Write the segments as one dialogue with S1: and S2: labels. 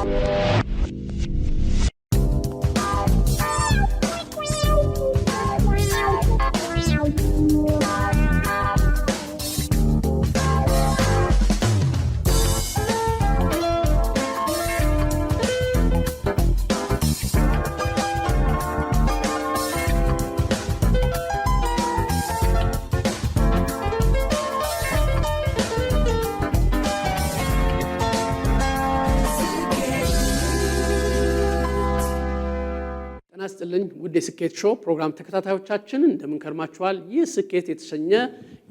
S1: ጤና ይስጥልኝ ውድ የስኬት ሾው ፕሮግራም ተከታታዮቻችን፣ እንደምን ከርማችኋል? ይህ ስኬት የተሰኘ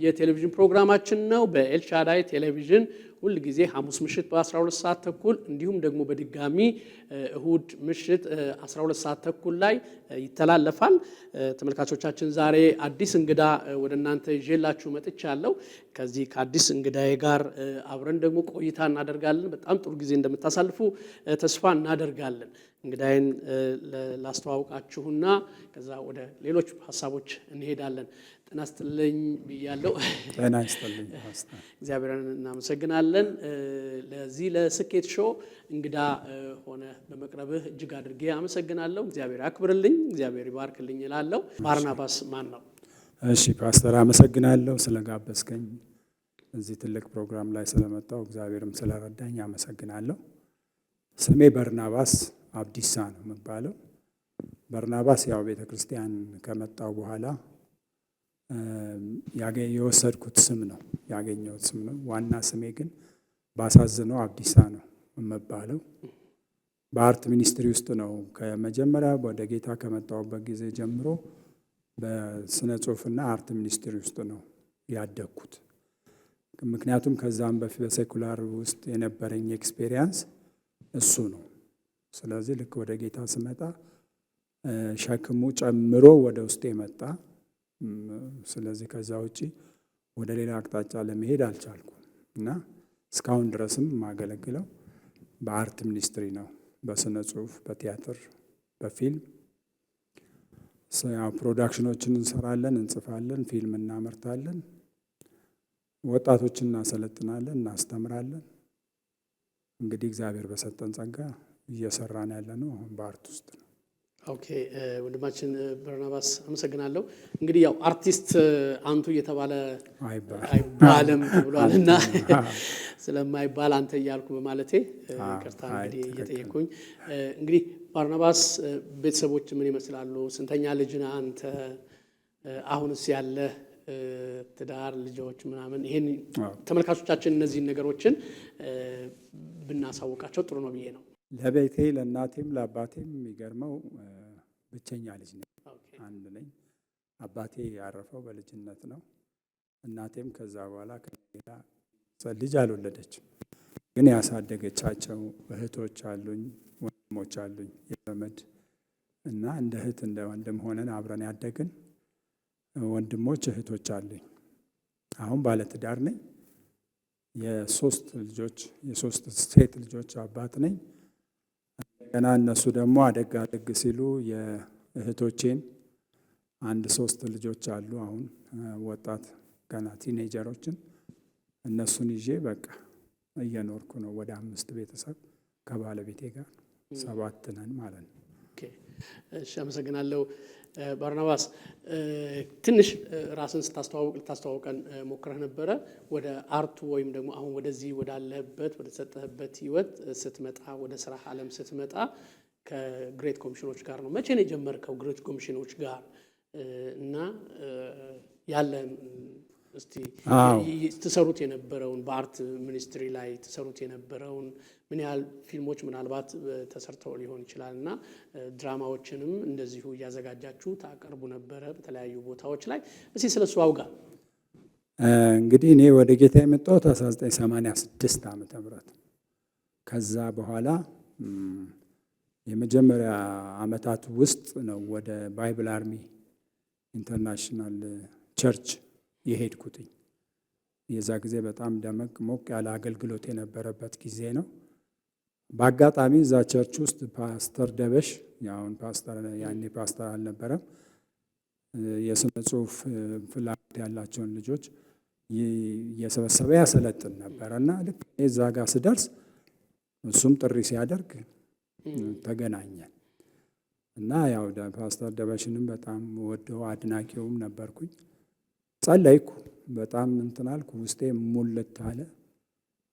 S1: የቴሌቪዥን ፕሮግራማችን ነው። በኤልሻዳይ ቴሌቪዥን ሁል ጊዜ ሐሙስ ምሽት በ12 ሰዓት ተኩል እንዲሁም ደግሞ በድጋሚ እሁድ ምሽት 12 ሰዓት ተኩል ላይ ይተላለፋል። ተመልካቾቻችን፣ ዛሬ አዲስ እንግዳ ወደ እናንተ ይዤላችሁ መጥቻለሁ። ከዚህ ከአዲስ እንግዳዬ ጋር አብረን ደግሞ ቆይታ እናደርጋለን። በጣም ጥሩ ጊዜ እንደምታሳልፉ ተስፋ እናደርጋለን። እንግዳዬን ላስተዋውቃችሁና ከዛ ወደ ሌሎች ሀሳቦች እንሄዳለን። ጤና ይስጥልኝ ብያለሁ።
S2: ጤና ይስጥልኝ።
S1: እግዚአብሔርን እናመሰግናለን። ለዚህ ለስኬት ሾው እንግዳ ሆነ በመቅረብህ እጅግ አድርጌ አመሰግናለሁ። እግዚአብሔር ያክብርልኝ፣ እግዚአብሔር ይባርክልኝ እላለሁ። ባርናባስ ማን ነው?
S2: እሺ ፓስተር፣ አመሰግናለሁ ስለጋበዝከኝ፣ እዚህ ትልቅ ፕሮግራም ላይ ስለመጣሁ፣ እግዚአብሔርም ስለረዳኝ አመሰግናለሁ። ስሜ በርናባስ አብዲሳ ነው የምባለው። በርናባስ ያው ቤተ ክርስቲያን ከመጣሁ በኋላ የወሰድኩት ስም ነው፣ ያገኘሁት ስም ነው። ዋና ስሜ ግን ባሳዝነው አብዲሳ ነው የምባለው። በ art ministry ውስጥ ነው ከመጀመሪያ ወደ ጌታ ከመጣሁበት ጊዜ ጀምሮ በስነ ጽሁፍና art ministry ውስጥ ነው ያደግኩት። ምክንያቱም ከዛም በፊት በ secular ውስጥ የነበረኝ experience እሱ ነው። ስለዚህ ልክ ወደ ጌታ ስመጣ ሸክሙ ጨምሮ ወደ ውስጤ መጣ። ስለዚህ ከዛ ውጪ ወደ ሌላ አቅጣጫ ለመሄድ አልቻልኩም እና እስካሁን ድረስም የማገለግለው በ art ministry ነው። በስነ ጽሁፍ፣ በቲያትር፣ በፊልም production ኦችን እንሰራለን፣ እንጽፋለን፣ ፊልም እናመርታለን፣ ወጣቶችን እናሰለጥናለን፣ እናስተምራለን። እንግዲህ እግዚአብሔር በሰጠን ጸጋ እየሰራን ያለ ነው አሁን በ art ውስጥ ነው።
S1: Okay፣ ወንድማችን በርናባስ፣ አመሰግናለሁ። እንግዲህ ያው አርቲስት አንቱ እየተባለ አይባልም ብሏል እና ስለማይባል አንተ እያልኩ በማለቴ ይቅርታ እንግዲህ እየጠየኩኝ። እንግዲህ ባርናባስ፣ ቤተሰቦች ምን ይመስላሉ? ስንተኛ ልጅ ነህ አንተ? አሁንስ ያለ ትዳር፣ ልጆች ምናምን፣ ይሄን ተመልካቾቻችን እነዚህን ነገሮችን ብናሳውቃቸው ጥሩ ነው ብዬ ነው።
S2: ለቤቴ፣ ለእናቴም ለአባቴም የሚገርመው ብቸኛ ልጅ ነኝ። አንድ ነኝ። አባቴ ያረፈው በልጅነት ነው። እናቴም ከዛ በኋላ ከሌላ ልጅ አልወለደችም። ግን ያሳደገቻቸው እህቶች አሉኝ፣ ወንድሞች አሉኝ፣ የዘመድ እና እንደ እህት እንደ ወንድም ሆነን አብረን ያደግን ወንድሞች እህቶች አሉኝ። አሁን ባለትዳር ነኝ። የሶስት ልጆች፣ የሶስት ሴት ልጆች አባት ነኝ። ገና እነሱ ደግሞ አደግ አደግ ሲሉ የእህቶቼን አንድ ሶስት ልጆች አሉ። አሁን ወጣት ገና teenager ኦችን እነሱን ይዤ በቃ እየኖርኩ ነው። ወደ አምስት ቤተሰብ ከባለቤቴ ጋር ሰባት ነን ማለት ነው።
S1: እሺ፣ አመሰግናለሁ ባርናባስ። ትንሽ ራስን ስታስተዋውቅ ልታስተዋውቀን ሞክረህ ነበረ። ወደ art ኡ ወይም ደግሞ አሁን ወደዚህ ወዳለህበት፣ ወደ ተሰጠህበት ህይወት ስትመጣ፣ ወደ ስራ ዓለም ስትመጣ ከ Great Commission ኦች ጋር ነው። መቼ ነው የጀመርከው Great Commission ኦች ጋር? እና ያለ እስቲ ትሰሩት የነበረውን፣ በ art ministry ላይ ትሰሩት የነበረውን፣ ምን ያህል ፊልሞች ምናልባት ተሰርተው ሊሆን ይችላል እና ድራማዎችንም እንደዚሁ እያዘጋጃችሁ ታቀርቡ ነበረ በተለያዩ ቦታዎች ላይ። እስቲ ስለሱ አውጋ።
S2: እንግዲህ እኔ ወደ ጌታ የመጣሁት 1986 ዓመተ ምህረት። ከዛ በኋላ የመጀመሪያ ዓመታት ውስጥ ነው ወደ Bible Army International Church የሄድኩትኝ። የዛ ጊዜ በጣም ደመቅ ሞቅ ያለ አገልግሎት የነበረበት ጊዜ ነው። በአጋጣሚ እዛ church ውስጥ ፓስተር ደበሽ፣ አሁን ፓስተር፣ ያኔ ፓስተር አልነበረም፣ የስነ ጽሁፍ ፍላጎት ያላቸውን ልጆች እየሰበሰበ ያሰለጥን ነበረ እና ልክ እዛ ጋር ስደርስ እሱም ጥሪ ሲያደርግ ተገናኘን እና ያው ፓስተር ደበሽንም በጣም ወደው አድናቂውም ነበርኩኝ። ጸለይኩ፣ በጣም እንትን አልኩ፣ ውስጤ ሙልት አለ።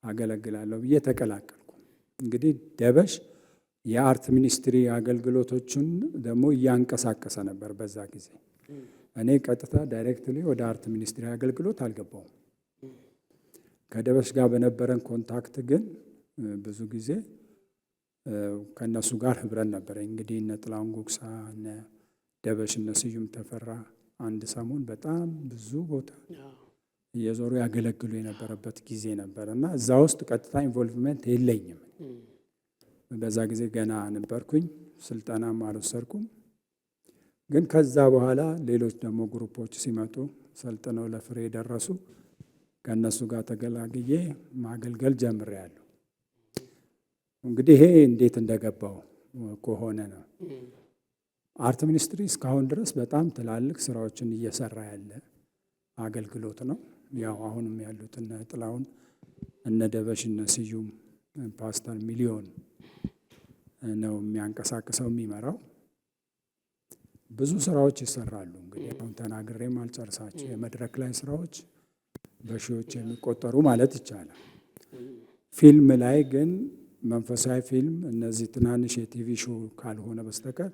S2: አገለግላለሁ ብዬ ተቀላቀልኩ። እንግዲህ ደበሽ የ art ministry አገልግሎቶችን ደግሞ እያንቀሳቀሰ ነበር በዛ ጊዜ። እኔ ቀጥታ directly ወደ art ministry አገልግሎት አልገባውም። ከደበሽ ጋር በነበረን contact ግን ብዙ ጊዜ ከእነሱ ጋር ህብረት ነበረ። እንግዲህ እነ ጥላሁን ጉግሳ፣ እነ ደበሽ፣ እነ ስዩም ተፈራ አንድ ሰሞን በጣም ብዙ ቦታ እየዞሩ ያገለግሉ የነበረበት ጊዜ ነበር እና እዛ ውስጥ ቀጥታ involvement የለኝም። በዛ ጊዜ ገና ነበርኩኝ፣ ስልጠናም አልወሰድኩም። ግን ከዛ በኋላ ሌሎች ደግሞ group ኦች ሲመጡ ሰልጥነው ለፍሬ ደረሱ። ከእነሱ ጋር ተገላግዬ ማገልገል ጀምሬያለሁ። እንግዲህ ይሄ እንዴት እንደገባው ከሆነ ነው። Art ministry እስካሁን ድረስ በጣም ትላልቅ ስራዎችን እየሰራ ያለ አገልግሎት ነው። ያው አሁንም ያሉት እነ ጥላሁን፣ እነ ደበሽ፣ እነ ስዩም፣ ፓስተር ሚሊዮን ነው የሚያንቀሳቅሰው የሚመራው። ብዙ ስራዎች ይሰራሉ። እንግዲህ አሁን ተናግሬም አልጨርሳቸው። የመድረክ ላይ ስራዎች በሺዎች የሚቆጠሩ ማለት ይቻላል። ፊልም ላይ ግን መንፈሳዊ ፊልም እነዚህ ትናንሽ የ TV show ካልሆነ በስተቀር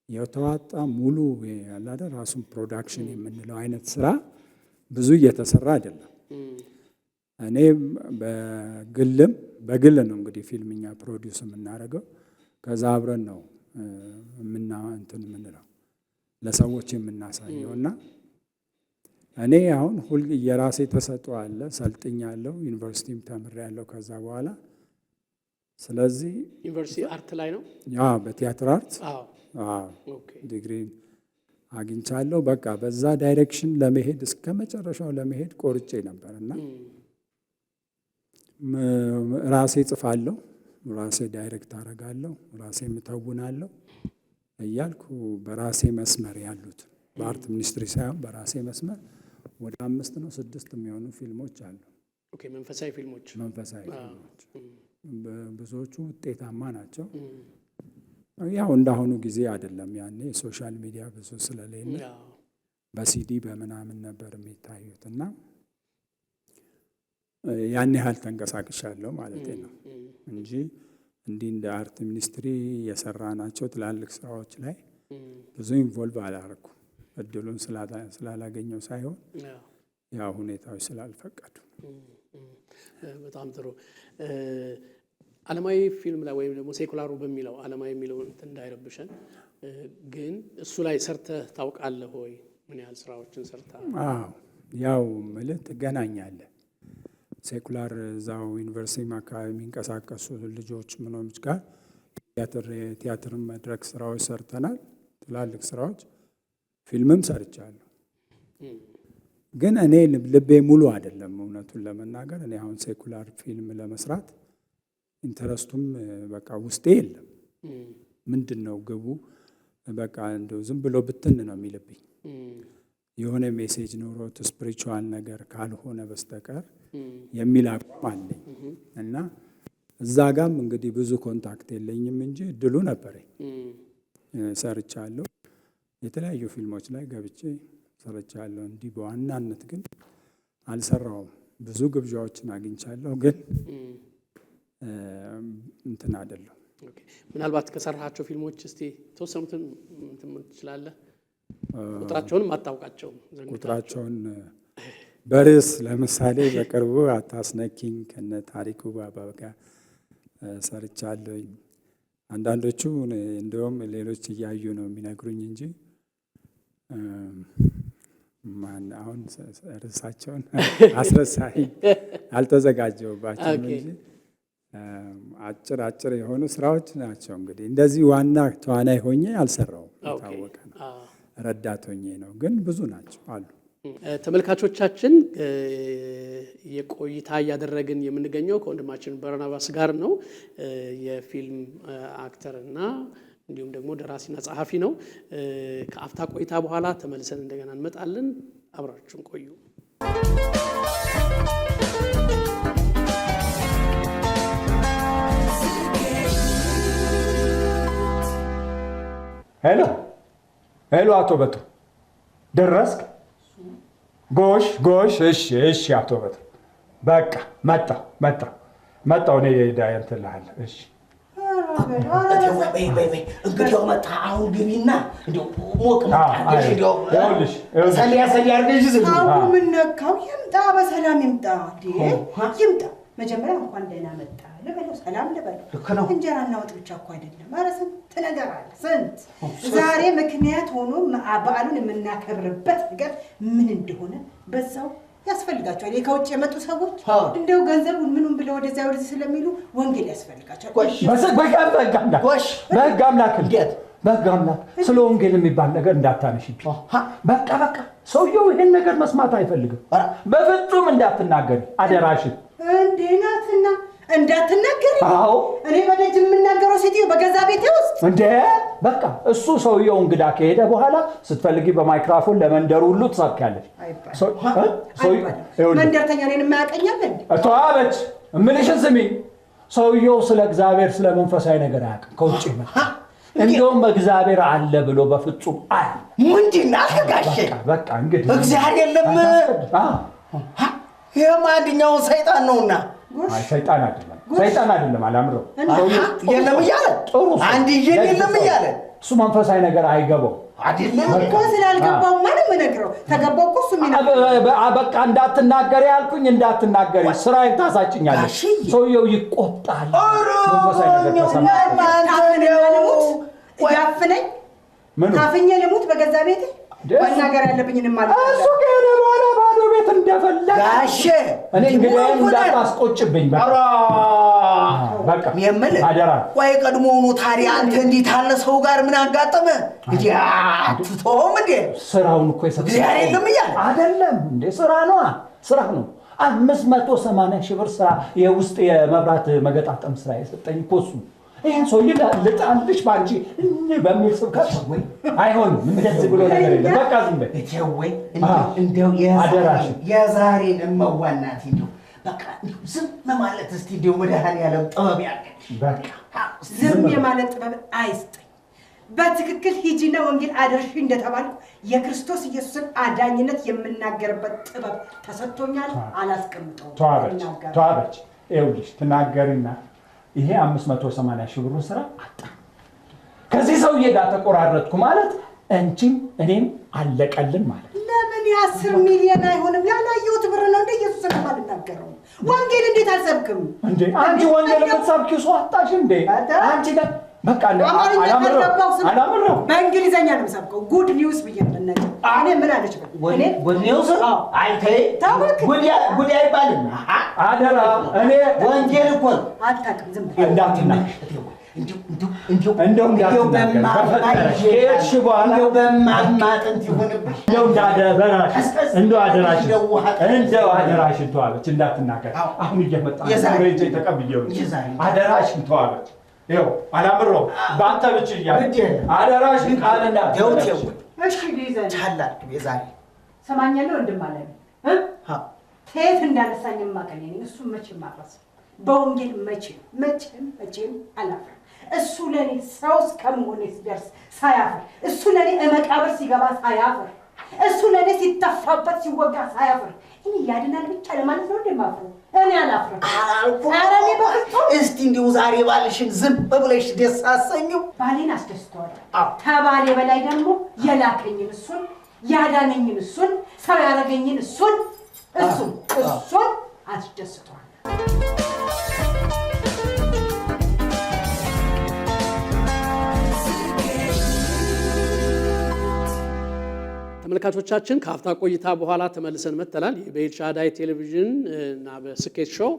S2: የተዋጣ ሙሉ ያለ ራሱን production የምንለው አይነት ስራ ብዙ እየተሰራ አይደለም። እኔ በግልም በግል ነው እንግዲህ ፊልም እኛ produce የምናደርገው። ከዛ አብረን ነው እንትን የምንለው ለሰዎች የምናሳየው እና እኔ አሁን ሁል የራሴ ተሰጥኦ አለ፣ ሰልጥኛለሁ፣ ዩኒቨርሲቲም ተምሬያለሁ ከዛ በኋላ። ስለዚህ
S1: ዩኒቨርሲቲ art ላይ ነው?
S2: Yeah፣ በቲያትር art ዲግሪ አግኝቻለሁ። በቃ በዛ direction ለመሄድ እስከ መጨረሻው ለመሄድ ቆርጬ ነበር እና ራሴ ጽፋለሁ፣ ራሴ direct አደርጋለሁ፣ ራሴ እተውናለሁ እያልኩ በራሴ መስመር ያሉት በ art ministry ሳይሆን በራሴ መስመር ወደ 5 ነው 6 የሚሆኑ ፊልሞች አሉ።
S1: Okay፣ መንፈሳዊ ፊልሞች።
S2: መንፈሳዊ ፊልሞች ብዙዎቹ ውጤታማ ናቸው። ያው እንዳሁኑ ጊዜ አይደለም። ያኔ social media ብዙ ስለሌለ በሲዲ በምናምን ነበር የሚታዩት እና ያን ያህል ተንቀሳቅሻለሁ ማለት ነው እንጂ እንዲህ እንደ art ministry የሰራናቸው ትላልቅ ስራዎች ላይ ብዙ involve አላደረኩም። እድሉን ስላላገኘው ሳይሆን ያው ሁኔታዎች ስላልፈቀዱ።
S1: በጣም ጥሩ። ዓለማዊ ፊልም ላይ ወይም ደግሞ secular ኡ በሚለው ዓለማዊ የሚለው እንትን እንዳይረብሸን፣ ግን እሱ ላይ ሰርተህ ታውቃለህ ወይ? ምን ያህል ስራዎችን ሰርተሃል?
S2: አዎ፣ ያው ምልህ ትገናኛለህ። Secular እዛው ዩኒቨርሲቲ አካባቢ የሚንቀሳቀሱ ልጆች ምኖች ጋር ቲያትር መድረክ ስራዎች ሰርተናል። ትላልቅ ስራዎች፣ ፊልምም ሰርቻለሁ። ግን እኔ ልቤ ሙሉ አይደለም እውነቱን ለመናገር። እኔ አሁን secular ፊልም ለመስራት interest ኡም በቃ ውስጤ የለም። ምንድነው ግቡ? በቃ እንደው ዝም ብሎ ብትን ነው የሚልብኝ። የሆነ message ኖሮት spiritual ነገር ካልሆነ በስተቀር የሚል አቋም አለኝ እና እዛ ጋም እንግዲህ ብዙ contact የለኝም እንጂ እድሉ ነበረኝ። ሰርቻለሁ። የተለያዩ ፊልሞች ላይ ገብቼ ሰርቻለሁ። እንዲህ በዋናነት ግን አልሰራውም። ብዙ ግብዣዎችን አግኝቻለሁ፣ ግን እንትን አይደለም።
S1: Okay። ምናልባት ከሰራሃቸው ፊልሞች እስቲ የተወሰኑትን እንትን ትችላለህ? ቁጥራቸውንም አታውቃቸውም?
S2: ቁጥራቸውን በርዕስ ለምሳሌ በቅርቡ አታስነኪኝ ከነ ታሪኩ ባባ ጋር ሰርቻለሁኝ። አንዳንዶቹ እንደውም ሌሎች እያዩ ነው የሚነግሩኝ እንጂ ማን አሁን ርዕሳቸውን አስረሳኝ፣ አልተዘጋጀሁባቸውም እንጂ አጭር አጭር የሆኑ ስራዎች ናቸው። እንግዲህ እንደዚህ ዋና ተዋናይ ሆኜ አልሰራውም፣ የታወቀ ነው። ረዳት ሆኜ ነው፣ ግን ብዙ ናቸው አሉ።
S1: ተመልካቾቻችን የቆይታ እያደረግን የምንገኘው ከወንድማችን በርናባስ ጋር ነው። የፊልም actor እና እንዲሁም ደግሞ ደራሲና ጸሐፊ ነው። ከአፍታ ቆይታ በኋላ ተመልሰን እንደገና እንመጣለን። አብራችሁን ቆዩ።
S2: Hello hello፣ አቶ በትሩ ደረስክ? ጎሽ ጎሽ። እሺ እሺ፣ አቶ በትሩ በቃ መጣሁ መጣሁ መጣሁ። እኔ እንትን እልሃለሁ። እሺ
S3: እንግዲያው መጣ። አሁን ግቢና እንደው ሞቅ ሞቅ አድርገሽ እንደው
S2: ይኸውልሽ ይኸውልሽ
S3: ሰሊያ ሰሊያ አድርገሽ ዝም
S4: አቡ ምን ነካው? ይምጣ፣ በሰላም ይምጣ። እንዴ ይምጣ። መጀመሪያ እንኳን ደህና መጣ ልበለው፣ ሰላም ልበለው።
S3: ልክ ነው።
S4: እንጀራና ወጥ ብቻ እኮ አይደለም። ኧረ ስንት ነገር አለ፣ ስንት ዛሬ ምክንያት ሆኖ በዓሉን የምናከብርበት ነገር ምን እንደሆነ በዛው ያስፈልጋቸዋል። ይሄ ከውጭ የመጡ ሰዎች እንደው ገንዘቡን ምኑን ብለው ወደዚያ ወደዚህ ስለሚሉ ወንጌል ያስፈልጋቸዋል።
S3: ጎሽ
S2: በህግ አምላክ
S3: ጎሽ
S2: በህግ አምላክ
S3: እንዴት?
S2: በህግ አምላክ ስለ ወንጌል የሚባል ነገር እንዳታነሽብኝ። በቃ በቃ ሰውየው ይሄን ነገር መስማት አይፈልግም። በፍጹም እንዳትናገሪ አደራሽን።
S4: እንዴ ናትና እንዳትናገሪ።
S2: አዎ
S4: እኔ በደጅ የምናገረው ሴትዮ በገዛ ቤቴ ውስጥ
S2: እንዴ በቃ እሱ ሰውየው እንግዳ ከሄደ በኋላ ስትፈልጊ በማይክራፎን ለመንደሩ ሁሉ ትሰብኪያለሽ።
S4: አይባልም።
S2: ሰው-
S4: አይባልም።
S2: ይኸውልህ፣
S4: መንደርተኛ እኔን የማያውቀኛል እንዴ?
S2: ተዋበች እምልሽን ስሚ። ሰውየው ስለ እግዚአብሔር ስለ መንፈሳዊ ነገር አያውቅም። ከውጭ መጣ። እንደውም እግዚአብሔር አለ ብሎ በፍጹም አለ።
S3: ምንድን ነው አልክ ጋሼ?
S2: በቃ በቃ እንግዲህ
S3: እግዚአብሔር የለም።
S2: አዎ።
S3: ይህም አንድኛውን ሰይጣን ነውና
S2: አይ ሰይጣን አይደለም፣ ሰይጣን አይደለም። አላምረው
S3: የለም እያለ
S2: ጥሩ ሰው፣
S3: አንድዬን
S2: ደግ
S3: የለም
S2: ሰው።
S3: እያለ
S2: እሱ መንፈሳዊ ነገር አይገባው።
S3: አይደለም
S4: እኮ ስላልገባው ማንም እነግረው ተገባው እኮ እሱ የሚነግረው
S2: በቃ እንዳትናገሪ ያልኩኝ እንዳትናገሪ፣ ስራዬን ታሳጭኛለሽ።
S3: ጋሽዬ።
S2: ሰውየው ይቆጣል።
S3: ኧረ
S2: መንፈሳዊ ነገር ከሰማ
S4: ታፍኜ ልሙት፣ ያፍነኝ
S2: ምኑ?
S4: ታፍኜ ልሙት በገዛ ቤቴ
S2: ደስ-
S4: መናገር ያለብኝን ማለት
S2: እሱ ከሄደ በኋላ ባዶ ቤት እንደፈለገ
S3: ጋሼ
S2: እኔ እንግዲህ
S3: ምን ሆነ?
S2: እንዳታስቆጭብኝ። በቃ
S3: ኧረ
S2: በቃ
S3: እኔ የምልህ
S2: አደራ።
S3: ቆይ ቀድሞውኑ ታዲያ አንተ እንዲህ ታለ ሰው ጋር ምን አጋጠመ? እንዲህ አትተውም እንዴ?
S2: ስራውን እኮ የሰጠው
S3: እግዚአብሔር የለም እያለ
S2: አይደለም እንዴ? ስራ ነዋ፣ ስራ ነው። 580 ሺህ ብር ስራ የውስጥ የመብራት መገጣጠም ስራ የሰጠኝ እኮ እሱ። ይህን ሰውዬ ልጣልሽ በአንቺ እኔ በሚል ስብከት አይሆንም። እንደዚህ ብሎ ነገር የለም። በቃ ዝም በይ።
S3: እቴወይ
S2: አዎ።
S3: እንደው
S2: አደራሽን።
S3: የዛሬን እመዋናት እንደው በቃ እንደው ዝም ማለት እስቲ እንደው መድኃኒዓለም ጥበብ ያድርግልሽ።
S2: በቃ
S4: ዝም የማለት ጥበብ አይስጠኝ። በትክክል ሂጂና ወንጌል አድርሺ እንደተባልኩ የክርስቶስ ኢየሱስን አዳኝነት የምናገርበት ጥበብ ተሰጥቶኛል። አላስቀምጠውም።
S2: ተዋበች
S4: እናገራለሁ።
S2: ተዋበች። ይኸውልሽ ትናገሪና ይሄ 580 ሺህ ብሩ ስራ አጣ። ከዚህ ሰውዬ ጋር ተቆራረጥኩ ማለት አንቺም እኔም አለቀልን ማለት
S4: ለምን የ10 ሚሊዮን አይሆንም? ያላየሁት ብር ነው እንደ ኢየሱስን አልናገረውም። ወንጌል እንዴት አልሰብክም?
S2: እንዴ አንቺ ወንጌል የምትሰብኪው ሰው አጣሽ እንዴ? አንቺ ጋር በቃ እንደ
S4: አማርኛ
S2: አላምረው
S4: ካልገባው ስም
S2: አላምረው
S4: በእንግሊዘኛ ነው የምሰብከው። Good news ብዬ ነው የምናገረው። እኔ ምን አለች በል እኔ
S3: Good news አይ ተይ፣
S4: ተው እባክህ።
S3: ጉድ አይባልም።
S2: አደራ እኔ
S3: ወንጌል እኮ ነው።
S4: አታውቅም። ዝም ብለህ
S2: እንዳትናገር
S3: እንደው እንደው እንደው
S2: እንደው እንዳትናገር
S3: እንደው
S2: በፈጠረሽ ከሄድሽ በኋላ
S3: እንደው በማማ አጥንት ይሁንብሽ።
S2: እንደው እንዳደራሽ
S3: ቀዝቀዝ
S2: እንደው አደራሽ
S3: እንደው ውሃ ቀዝቀዝ
S2: እንደው አደራሽን ተዋበች እንዳትናገር።
S3: አዎ።
S2: አሁን እየመጣ ነው።
S3: የዛሬ
S2: ሄጄ ተቀብዬው ነው።
S3: የዛሬ
S2: አደራሽን ተዋበች። ይኸው አላምረው በአንተ ብቻ እያለ
S3: ግድ የለም።
S2: አደራሽን ቃል
S3: ደው
S2: እንዳትበላሽ።
S4: እሺ ሊይዘን
S3: ቻል አድርግ የዛሬ
S4: ሰማኛለህ ወንድም አለ እ ከየት እንዳነሳኝ የማቀኝ እኔ እሱ መቼም አልረሳም። በወንጌል መቼም መቼም መቼም አላፍርም። እሱ ለእኔ ሰው እስከመሆኔ ሲደርስ ሳያፍር፣ እሱ ለእኔ መቃብር ሲገባ ሳያፍር፣ እሱ ለእኔ ሲተፋበት ሲወጋ ሳያፍር እኔ ያድናል ብቻ ለማለት ነው እንደ የማፍረው? እኔ አላፍርም።
S3: አላልኩም።
S4: ኧረ እኔ በፍጹም
S3: እስቲ እንዲሁ ዛሬ ባልሽን ዝም ብለሽ ደስ አሰኘው።
S4: ባሌን አስደስተዋለሁ።
S3: አዎ።
S4: ከባሌ በላይ ደግሞ የላከኝን እሱን፣ ያዳነኝን እሱን፣ ሰው ያደረገኝን እሱን እሱን እሱን አስደስተዋለሁ።
S1: ተመልካቾቻችን ከአፍታ ቆይታ በኋላ ተመልሰን መጥተናል። ይህ በኤልሻዳይ ቴሌቪዥን እና በስኬት show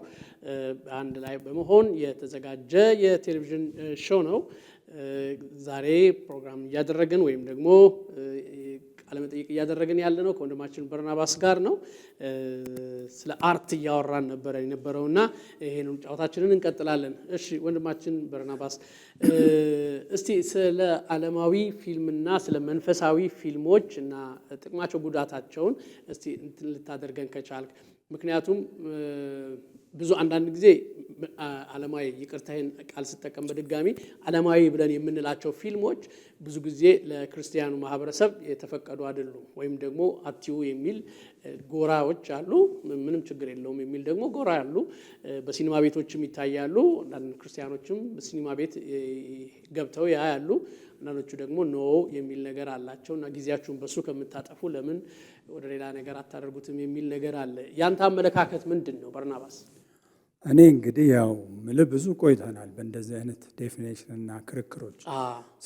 S1: አንድ ላይ በመሆን የተዘጋጀ የቴሌቪዥን show ነው። ዛሬ ፕሮግራም እያደረግን ወይም ደግሞ ቃለመጠይቅ እያደረግን ያለ ነው ከወንድማችን በርናባስ ጋር ነው። ስለ art እያወራን ነበረ የነበረውና ይሄንን ጨዋታችንን እንቀጥላለን። እሺ ወንድማችን በርናባስ፣ እስቲ ስለ ዓለማዊ ፊልምና ስለ መንፈሳዊ ፊልሞች እና ጥቅማቸው ጉዳታቸውን እስቲ እንትን ልታደርገን ከቻልክ። ምክንያቱም ብዙ አንዳንድ ጊዜ ዓለማዊ፣ ይቅርታዬን ቃል ስጠቀም በድጋሚ፣ ዓለማዊ ብለን የምንላቸው ፊልሞች ብዙ ጊዜ ለክርስቲያኑ ማህበረሰብ የተፈቀዱ አይደሉም። ወይም ደግሞ አትዩ የሚል ጎራዎች አሉ። ምንም ችግር የለውም የሚል ደግሞ ጎራ አሉ። በሲኒማ ቤቶችም ይታያሉ። አንዳንድ ክርስቲያኖችም በሲኒማ ቤት ገብተው ያያሉ። አንዳንዶቹ ደግሞ no የሚል ነገር አላቸው እና ጊዜያችሁን በሱ ከምታጠፉ ለምን ወደ ሌላ ነገር አታደርጉትም የሚል ነገር አለ። ያንተ አመለካከት ምንድን ነው በርናባስ?
S2: እኔ እንግዲህ ያው ምልህ ብዙ ቆይተናል በእንደዚህ አይነት definition እና ክርክሮች።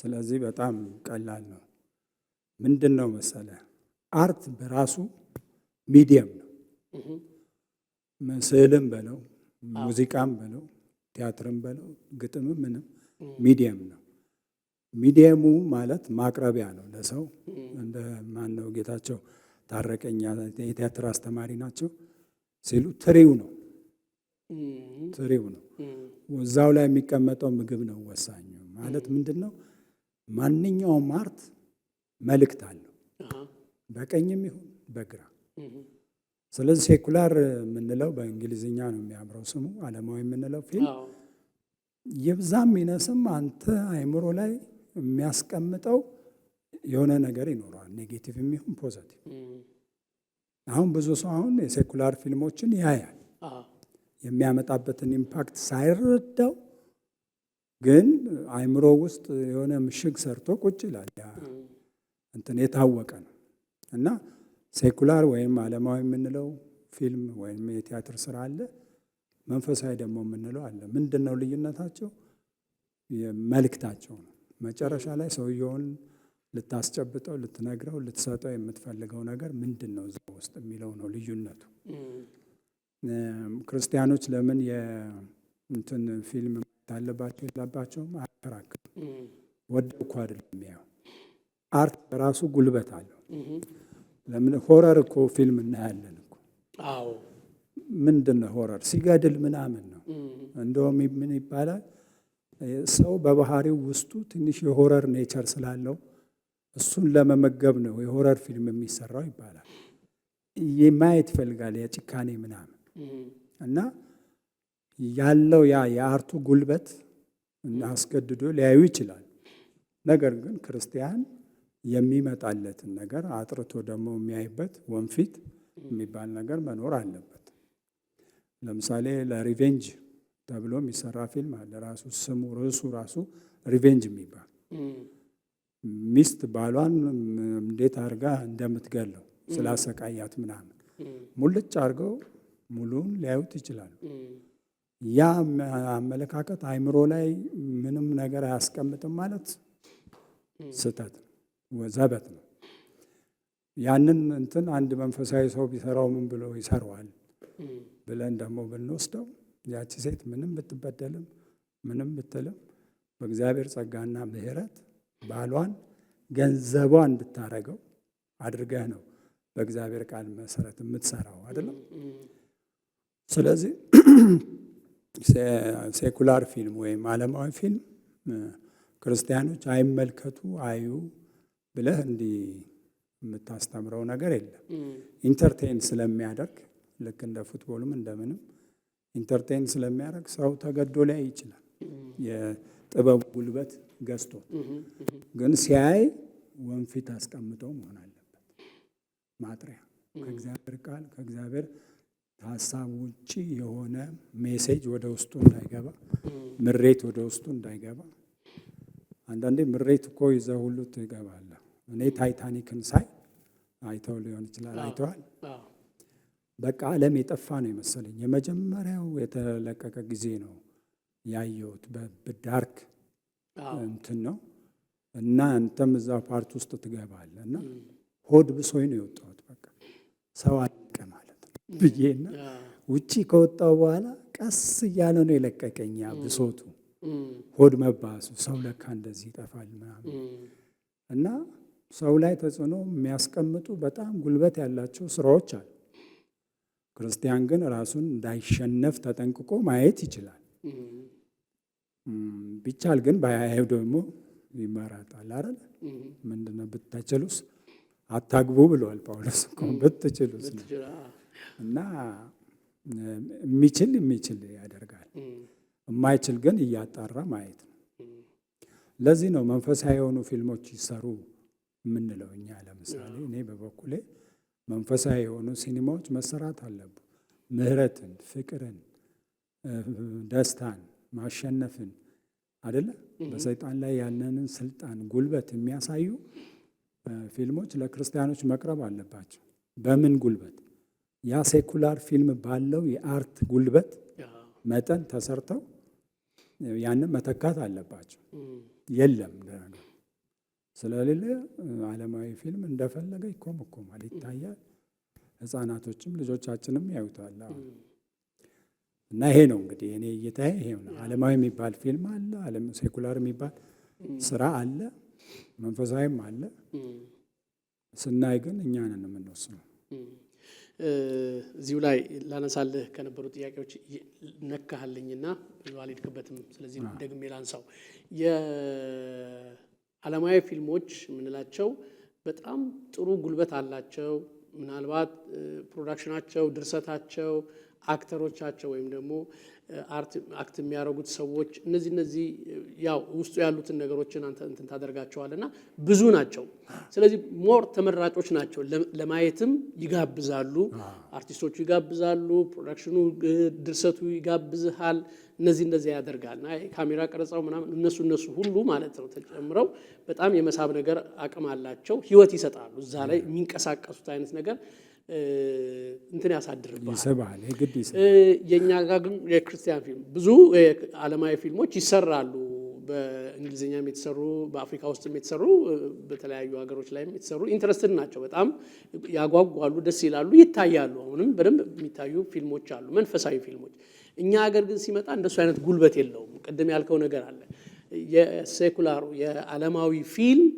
S2: ስለዚህ በጣም ቀላል ነው። ምንድን ነው መሰለ፣ art በራሱ medium ነው። ስዕልም በለው፣ ሙዚቃም በለው፣ ቲያትርም በለው፣ ግጥምም ምንም medium ነው። Medium ኡ ማለት ማቅረቢያ ነው ለሰው። እንደ ማነው ጌታቸው ታረቀኝ የቲያትር አስተማሪ ናቸው ሲሉ ትሪው ነው፣ ትሪው ነው። እዛው ላይ የሚቀመጠው ምግብ ነው ወሳኙ። ማለት ምንድን ነው? ማንኛውም art መልእክት አለው፣ በቀኝም ይሁን በግራ። ስለዚህ secular የምንለው፣ በእንግሊዝኛ ነው የሚያምረው ስሙ፣ ዓለማዊ የምንለው ፊልም ይብዛም ይነስም አንተ አይምሮ ላይ የሚያስቀምጠው የሆነ ነገር ይኖረዋል፣ negative ይሁን positive። አሁን ብዙ ሰው አሁን የ secular ፊልሞችን ያያል፣ የሚያመጣበትን impact ሳይረዳው ግን አይምሮ ውስጥ የሆነ ምሽግ ሰርቶ ቁጭ ይላል። ያ እንትን የታወቀ ነው። እና secular ወይም ዓለማዊ የምንለው ፊልም ወይም የቲያትር ስራ አለ፣ መንፈሳዊ ደግሞ የምንለው አለ። ምንድን ነው ልዩነታቸው? መልእክታቸው ነው። መጨረሻ ላይ ሰውየውን ልታስጨብጠው፣ ልትነግረው፣ ልትሰጠው የምትፈልገው ነገር ምንድን ነው እዛ ውስጥ የሚለው ነው ልዩነቱ። ክርስቲያኖች ለምን የእንትን ፊልም ማየት አለባቸው የለባቸውም አያከራክርም። ወደው እኮ አይደለም የሚያየው። Art በራሱ ጉልበት አለው። ለምን horror እኮ ፊልም እናያለን እኮ። ምንድን ነው horror? ሲገድል ምናምን ነው። እንደውም ምን ይባላል፣ ሰው በባህሪው ውስጡ ትንሽ የ horror nature ስላለው እሱን ለመመገብ ነው የ horror ፊልም የሚሰራው ይባላል። ማየት ይፈልጋል የጭካኔ ምናምን እና ያለው ያ የ art ኡ ጉልበት አስገድዶ ሊያዩ ይችላል። ነገር ግን ክርስቲያን የሚመጣለትን ነገር አጥርቶ ደግሞ የሚያይበት ወንፊት የሚባል ነገር መኖር አለበት። ለምሳሌ ለ revenge ተብሎ የሚሰራ ፊልም አለ። ራሱ ስሙ ርዕሱ ራሱ revenge የሚባል፣ ሚስት ባሏን እንዴት አድርጋ እንደምትገለው ስላሰቃያት ምናምን ሙልጭ አድርገው ሙሉን ሊያዩት ይችላሉ። ያ አመለካከት አይምሮ ላይ ምንም ነገር አያስቀምጥም ማለት ስህተት ነው፣ ዘበት ነው። ያንን እንትን አንድ መንፈሳዊ ሰው ቢሰራው ምን ብሎ ይሰራዋል ብለን ደግሞ ብንወስደው ያቺ ሴት ምንም ብትበደልም ምንም ብትልም በእግዚአብሔር ጸጋና ምሕረት ባሏን ገንዘቧ እንድታረገው አድርገህ ነው በእግዚአብሔር ቃል መሰረት የምትሰራው፣ አይደለም? ስለዚህ secular ፊልም ወይም ዓለማዊ ፊልም ክርስቲያኖች አይመልከቱ አዩ ብለህ እንዲህ የምታስተምረው ነገር የለም። Entertain ስለሚያደርግ፣ ልክ እንደ football ኡም እንደምንም entertain ስለሚያደርግ ሰው ተገዶ ሊያይ ይችላል። የጥበቡ ጉልበት ገዝቶ ግን ሲያይ ወንፊት አስቀምጦ መሆን አለበት። ማጥሪያ፣ ከእግዚአብሔር ቃል ከእግዚአብሔር ሀሳብ ውጪ የሆነ message ወደ ውስጡ እንዳይገባ፣ ምሬት ወደ ውስጡ እንዳይገባ። አንዳንዴ ምሬት እኮ ይዘህ ሁሉ ትገባለህ። እኔ ታይታኒክን ሳይ፣ አይተው ሊሆን ይችላል፣ አይተዋል። በቃ ዓለም የጠፋ ነው የመሰለኝ። የመጀመሪያው የተለቀቀ ጊዜ ነው ያየሁት። በ dark እንትን ነው እና አንተም እዛ part ውስጥ ትገባለህ እና ሆድ ብሶኝ ነው የወጣሁት። በቃ ሰው አለቀ ማለት ነው ብዬና ውጪ ከወጣሁ በኋላ ቀስ እያለ ነው የለቀቀኝ ያ ብሶቱ፣ ሆድ መባሱ፣ ሰው ለካ እንደዚህ ይጠፋል ምናምን። እና ሰው ላይ ተጽዕኖ የሚያስቀምጡ በጣም ጉልበት ያላቸው ስራዎች አሉ። ክርስቲያን ግን ራሱን እንዳይሸነፍ ተጠንቅቆ ማየት ይችላል። ቢቻል ግን ባያየው ደግሞ ይመረጣል አይደል? ምንድነው ብትችሉስ አታግቡ ብለዋል ጳውሎስ እኮ፣ ብትችሉስ ነው። እና የሚችል የሚችል ያደርጋል፣ የማይችል ግን እያጣራ ማየት ነው። ለዚህ ነው መንፈሳዊ የሆኑ ፊልሞች ይሰሩ የምንለው እኛ። ለምሳሌ እኔ በበኩሌ መንፈሳዊ የሆኑ ሲኒማዎች መሰራት አለቡ። ምህረትን፣ ፍቅርን፣ ደስታን፣ ማሸነፍን አይደለ፣ በሰይጣን ላይ ያለንን ስልጣን፣ ጉልበት የሚያሳዩ ፊልሞች ለክርስቲያኖች መቅረብ አለባቸው። በምን ጉልበት? ያ secular ፊልም ባለው የ art ጉልበት መጠን ተሰርተው ያንን መተካት አለባቸው። የለም፣ ስለሌለ ዓለማዊ ፊልም እንደፈለገ ይኮመኮማል፣ ይታያል። ሕፃናቶችም ልጆቻችንም ያዩታል። እና ይሄ ነው እንግዲህ እኔ እይታዬ ይሄ ነው። ዓለማዊ የሚባል ፊልም አለ፣ ዓለም secular የሚባል ስራ አለ፣ መንፈሳዊም አለ። ስናይ ግን እኛ ነን የምንወስነው።
S1: እዚሁ ላይ ላነሳልህ ከነበሩ ጥያቄዎች ነካህልኝና ብዙ አልሄድክበትም። ስለዚህ ደግሜ ላንሳው። የዓለማዊ ፊልሞች የምንላቸው በጣም ጥሩ ጉልበት አላቸው። ምናልባት production ኣቸው፣ ድርሰታቸው፣ actor ኦቻቸው ወይም ደግሞ act የሚያደርጉት ሰዎች፣ እነዚህ ያው ውስጡ ያሉትን ነገሮችን አንተ እንትን ታደርጋቸዋል እና ብዙ ናቸው። ስለዚህ more ተመራጮች ናቸው። ለማየትም ይጋብዛሉ፣ አርቲስቶቹ ይጋብዛሉ፣ production ኑ፣ ድርሰቱ ይጋብዝሃል። እነዚህ እንደዚያ ያደርጋል እና ካሜራ ቀረጻው ምናምን እነሱ ሁሉ ማለት ነው ተጨምረው በጣም የመሳብ ነገር አቅም አላቸው። ህይወት ይሰጣሉ። እዛ ላይ የሚንቀሳቀሱት አይነት ነገር እንትን ያሳድርብሃል።
S2: ይስባል፣ የግድ ይስባል።
S1: የእኛ ጋር ግን የክርስቲያን ፊልም፣ ብዙ ዓለማዊ ፊልሞች ይሰራሉ። በእንግሊዝኛም የተሰሩ፣ በአፍሪካ ውስጥም የተሰሩ፣ በተለያዩ ሀገሮች ላይም የተሰሩ interested ናቸው። በጣም ያጓጓሉ፣ ደስ ይላሉ፣ ይታያሉ። አሁንም በደንብ የሚታዩ ፊልሞች አሉ፣ መንፈሳዊ ፊልሞች። እኛ ሀገር ግን ሲመጣ እንደሱ አይነት ጉልበት የለውም። ቅድም ያልከው ነገር አለ። የ secular ኡ የዓለማዊ ፊልም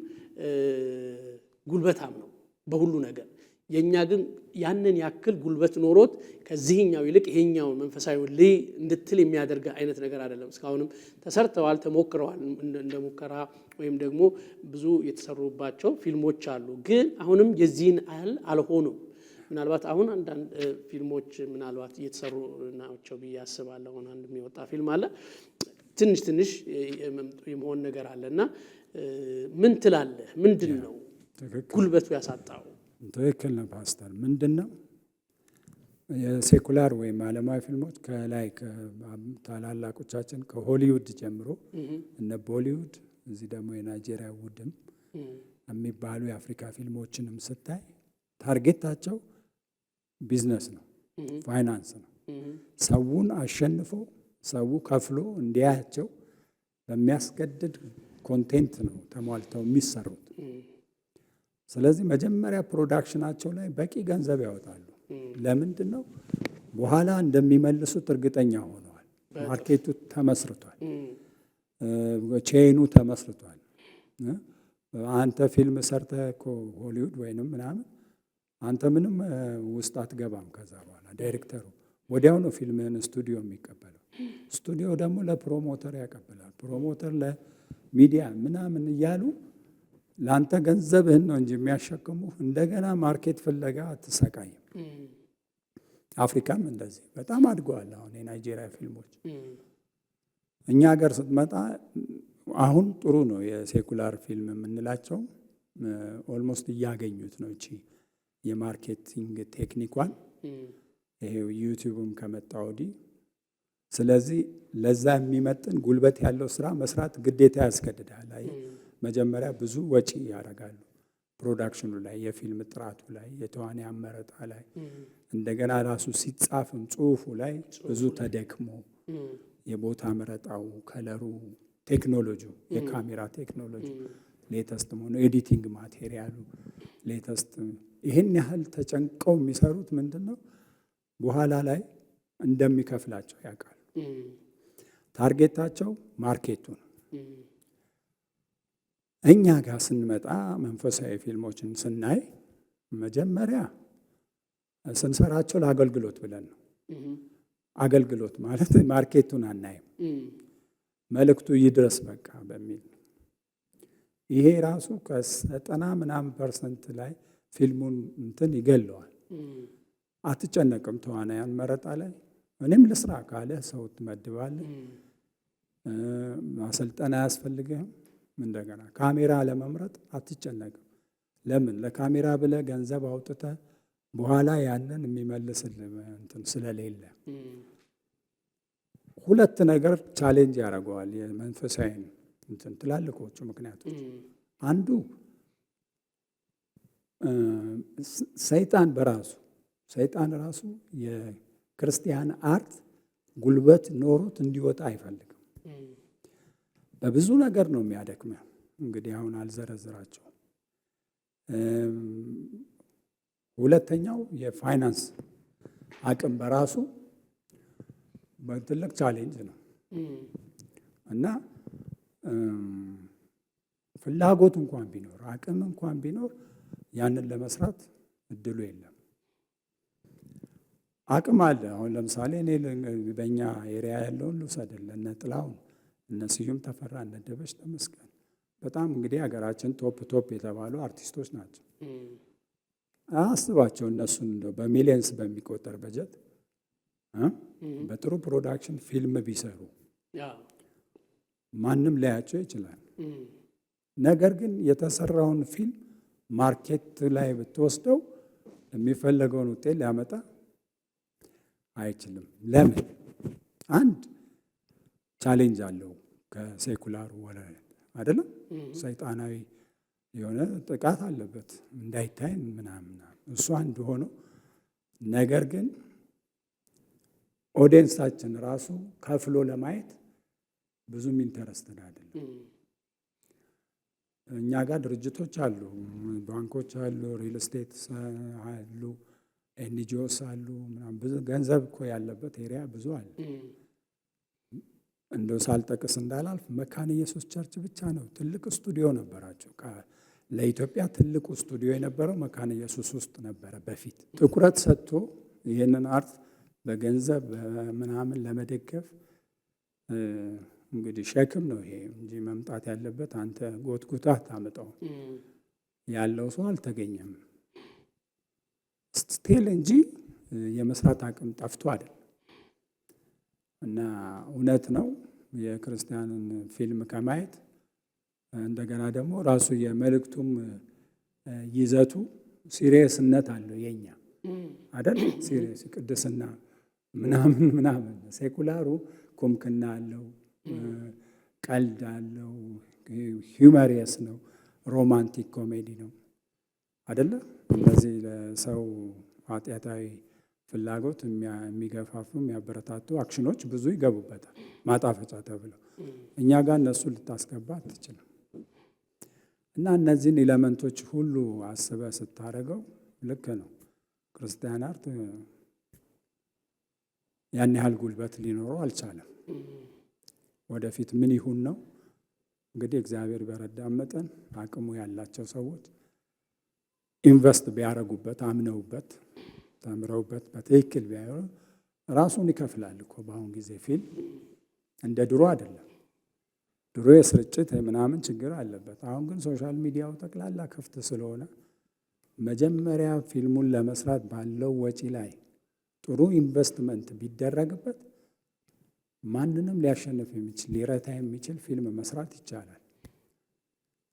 S1: ጉልበታም ነው በሁሉ ነገር። የእኛ ግን ያንን ያክል ጉልበት ኖሮት ከዚህኛው ይልቅ ይሄኛውን መንፈሳዊ ልይ እንድትል የሚያደርግ አይነት ነገር አይደለም። እስካሁንም ተሰርተዋል፣ ተሞክረዋል፣ እንደ ሙከራ ወይም ደግሞ ብዙ የተሰሩባቸው ፊልሞች አሉ። ግን አሁንም የዚህን ያህል አልሆኑም። ምናልባት አሁን አንዳንድ ፊልሞች ምናልባት እየተሰሩ ናቸው ብዬ አስባለሁ። አሁን አንድ የሚወጣ ፊልም አለ። ትንሽ ትንሽ የመሆን ነገር አለ እና ምን ትላለህ? ምንድን ነው ጉልበቱ ያሳጣው?
S2: ትክክል ነው ፓስተር። ምንድን ነው፣ የ secular ወይም ዓለማዊ ፊልሞች ከላይ ታላላቆቻችን ከሆሊውድ ጀምሮ እነ ቦሊውድ፣ እዚህ ደግሞ የናይጄሪያ ውድም የሚባሉ የአፍሪካ ፊልሞችንም ስታይ target ኣቸው ቢዝነስ ነው፣ ፋይናንስ ነው። ሰውን አሸንፎ ሰው ከፍሎ እንዲያያቸው በሚያስገድድ content ነው ተሟልተው የሚሰሩት። ስለዚህ መጀመሪያ production ኣቸው ላይ በቂ ገንዘብ ያወጣሉ። ለምንድን ነው? በኋላ እንደሚመልሱት እርግጠኛ ሆነዋል። Market ኡ ተመስርቷል፣ chain ኑ ተመስርቷል። አንተ ፊልም ሰርተህ እኮ ሆሊውድ ወይንም ምናምን አንተ ምንም ውስጥ አትገባም። ከዛ በኋላ ዳይሬክተሩ ወዲያው ነው ፊልምህን ስቱዲዮ የሚቀበለው። ስቱዲዮ ደግሞ ለ promoter ያቀብላል። Promoter ለሚዲያ ምናምን እያሉ ለአንተ ገንዘብህን ነው እንጂ የሚያሸክሙህ እንደገና market ፍለጋ አትሰቃይም። አፍሪካም እንደዚህ በጣም አድገዋል። አሁን የናይጄሪያ ፊልሞች። እኛ ሀገር ስትመጣ አሁን ጥሩ ነው። የ secular ፊልም የምንላቸው almost እያገኙት ነው እቺ የ marketing ቴክኒኳን፣ ይሄው ዩቲዩብም ከመጣ ወዲህ። ስለዚህ ለዛ የሚመጥን ጉልበት ያለው ስራ መስራት ግዴታ ያስገድዳል። አየህ፣ መጀመሪያ ብዙ ወጪ ያደርጋሉ production ኑ ላይ፣ የፊልም ጥራቱ ላይ፣ የተዋንያን መረጣ ላይ፣ እንደገና ራሱ ሲጻፍም ጽሁፉ ላይ ብዙ ተደክሞ፣ የቦታ መረጣው፣ color ኡ፣ ቴክኖሎጂው፣ የካሜራ ቴክኖሎጂ latest መሆኑ፣ editing material ኡ latest፣ ይህን ያህል ተጨንቀው የሚሰሩት ምንድን ነው? በኋላ ላይ እንደሚከፍላቸው ያውቃሉ። Target ኣቸው market ኡ ነው። እኛ ጋር ስንመጣ መንፈሳዊ ፊልሞችን ስናይ መጀመሪያ ስንሰራቸው ለአገልግሎት ብለን ነው። አገልግሎት ማለት market ኡን አናይም፣ መልእክቱ ይድረስ በቃ በሚል ነው። ይሄ ራሱ ከ90 ምናምን percent ላይ ፊልሙን እንትን ይገለዋል። አትጨነቅም። ተዋናያን መረጣ ላይ እኔም ልስራ ካለ ሰው ትመድባለህ። ማሰልጠን አያስፈልግህም። እንደገና ካሜራ ለመምረጥ አትጨነቅም። ለምን ለካሜራ ብለህ ገንዘብ አውጥተህ በኋላ ያንን የሚመልስልህ እንትን ስለሌለ ሁለት ነገር challenge ያደርገዋል የመንፈሳዊ እንትን ትላልቆቹ ምክንያቶች አንዱ ሰይጣን በራሱ ሰይጣን ራሱ የክርስቲያን art ጉልበት ኖሮት እንዲወጣ አይፈልግም። በብዙ ነገር ነው የሚያደክመው። እንግዲህ አሁን አልዘረዝራቸውም። ሁለተኛው የፋይናንስ አቅም በራሱ ትልቅ challenge ነው እና ፍላጎት እንኳን ቢኖር አቅም እንኳን ቢኖር ያንን ለመስራት እድሉ የለም። አቅም አለ። አሁን ለምሳሌ እኔ በእኛ area ያለውን ልውሰድልህ። እነ ጥላሁን፣ እነ ስዩም ተፈራ፣ እነ ደበሽ ተመስገን በጣም እንግዲህ ሀገራችን top top የተባሉ አርቲስቶች ናቸው። አስባቸው እነሱን እንደው በ millions በሚቆጠር በጀት በጥሩ production ፊልም ቢሰሩ ማንም ሊያያቸው ይችላል። ነገር ግን የተሰራውን ፊልም market ላይ ብትወስደው የሚፈለገውን ውጤት ሊያመጣ አይችልም። ለምን? አንድ challenge አለው ከ secular world አይደለም፣ ሰይጣናዊ የሆነ ጥቃት አለበት እንዳይታይ ምናምን፣ እሱ አንድ ሆኖ ነገር ግን audience ኣችን ራሱ ከፍሎ ለማየት ብዙም interested አይደለም። እኛ ጋር ድርጅቶች አሉ፣ ባንኮች አሉ፣ real estate አሉ፣ NGOs አሉ፣ ምናምን ብዙ ገንዘብ እኮ ያለበት area ብዙ አለ። እንደው ሳልጠቅስ እንዳላልፍ መካነ ኢየሱስ church ብቻ ነው ትልቅ ስቱዲዮ ነበራቸው። ለኢትዮጵያ ትልቁ ስቱዲዮ የነበረው መካነ ኢየሱስ ውስጥ ነበረ በፊት። ትኩረት ሰጥቶ ይህንን art በገንዘብ ምናምን ለመደገፍ እንግዲህ ሸክም ነው ይሄ እንጂ መምጣት ያለበት አንተ ጎትጉተህ አታመጣውም። ያለው ሰው አልተገኘም still እንጂ የመስራት አቅም ጠፍቶ አይደለም። እና እውነት ነው የክርስቲያንን ፊልም ከማየት እንደገና ደግሞ ራሱ የመልእክቱም ይዘቱ serious ነት አለው የኛ አይደል? Serious ቅድስና ምናምን ምናምን። Secular ኡ ኩምክና አለው፣ ቀልድ አለው፣ humorous ነው፣ romantic comedy ነው አይደለ? እነዚህ ለሰው ኃጢአታዊ ፍላጎት የሚገፋፉ የሚያበረታቱ አክሽኖች ብዙ ይገቡበታል ማጣፈጫ ተብለው። እኛ ጋር እነሱ ልታስገባ አትችልም። እና እነዚህን element ኦች ሁሉ አስበህ ስታደርገው ልክ ነው። ክርስቲያን art ያን ያህል ጉልበት ሊኖረው አልቻለም። ወደፊት ምን ይሁን ነው እንግዲህ እግዚአብሔር በረዳን መጠን አቅሙ ያላቸው ሰዎች invest ቢያደርጉበት፣ አምነውበት፣ ተምረውበት በትክክል ቢያዩ ራሱን ይከፍላል እኮ። በአሁን ጊዜ ፊልም እንደ ድሮ አይደለም። ድሮ የስርጭት ምናምን ችግር አለበት። አሁን ግን social media ው ጠቅላላ ክፍት ስለሆነ መጀመሪያ ፊልሙን ለመስራት ባለው ወጪ ላይ ጥሩ ኢንቨስትመንት ቢደረግበት ማንንም ሊያሸንፍ የሚችል ሊረታ የሚችል ፊልም መስራት ይቻላል።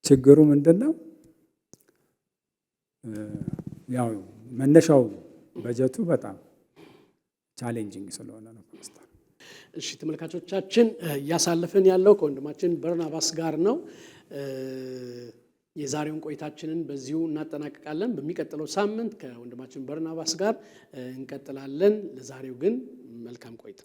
S2: ችግሩ ምንድን ነው? ያው መነሻው በጀቱ በጣም challenging ስለሆነ ነው ፓስተር።
S1: እሺ ተመልካቾቻችን፣ እያሳለፍን ያለው ከወንድማችን በርናባስ ጋር ነው። የዛሬውን ቆይታችንን በዚሁ እናጠናቅቃለን። በሚቀጥለው ሳምንት ከወንድማችን በርናባስ ጋር እንቀጥላለን። ለዛሬው ግን መልካም ቆይታ።